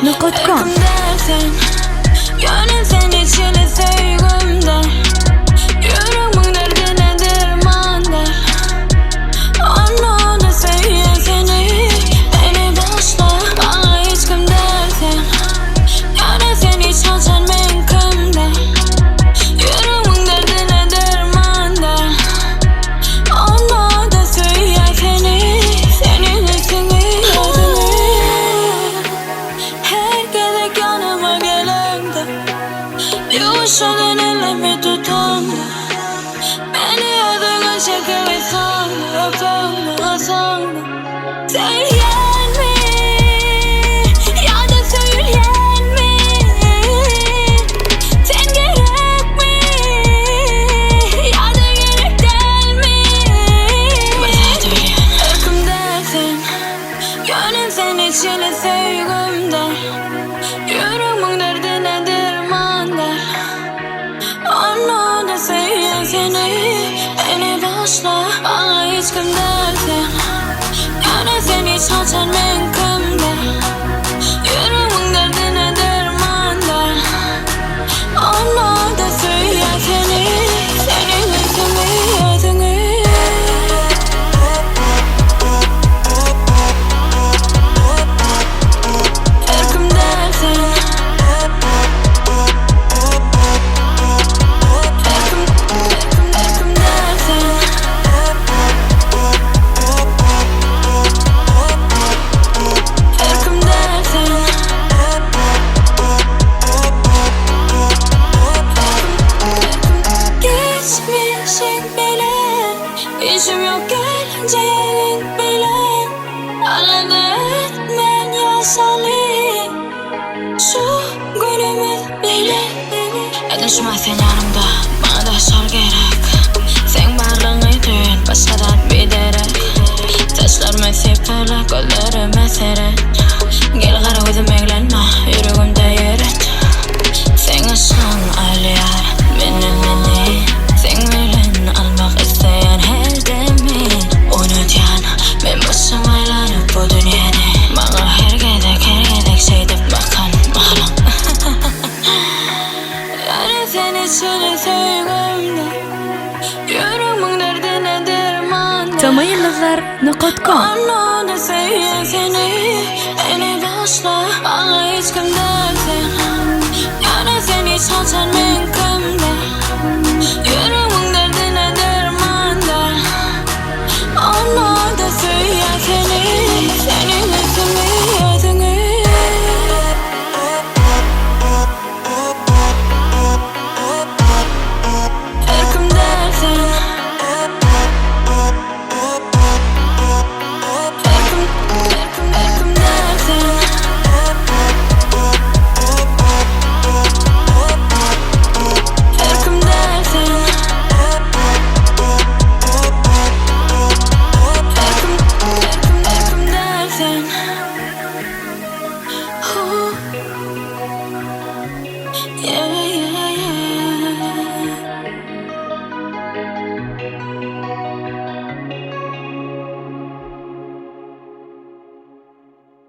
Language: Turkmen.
tamayyldyzlar.com Erkim däl sen Ýöne sen hiç hili söýgüm däl Ýüregmiň derdine derman däl Onda-da söýýän seni Meni bagyşla Maňa hiç kim däl sen Ýöne sen hiç haçan meňkim däl Ýüregmiň derdine derman däl Onda-da söýýän seni Seniň isiňi özüňi Her gezek ýanyma geleňde Ýuwaşjadan elimi tutaňda Meni özüňe çekip ysaňda Öpeňde, gysaňda Söýýänmi ýa-da söýülýänmi Sen gerekmi ýa-da gerek dälmi Bir zat bilýän Erkim däl sen Ýöne sen hiç hili söýgüm däl Ýüregmiň derdine derman däl Onda-da söýýän seni Meni bagyşla Maňa hiç kim däl sen Ýöne sen hiç haçan meňkim däl Ýüregmiň derdine derman däl Onda-da söýýän seni Seniň üstüňi özüňi Erkim däl sen Erkim, erkim, erkim däl sen Erkim däl sen Geçmişiň bilen Işim ýok geljegiň bilen Alada etmän ýaşaly Şu günümiz bilen Edil şu wagt sen ýanymda Maňa da şol gerek Seň barlygyňy duýan Başga zat biderek Saçlarymy sypala Gözlerime seret Gel gara gözüm eglenme Ýüregimde ýer et Seň yşgyň alýar menden meni Seň bilen almak isleýän her demi Unudýan men başym aýlanyp bu dünýäni Maňa her gezek her gezek şeýdip bakan mahalyň Ýöne sen hiç hili söýgümde Ýüregmiň derdine derman däl tamayyldyzlar.com Onda-da söýýän seni Meni bagyşla Maňa hiç kim däl sen Ýöne sen hiç haçan meňkim däl.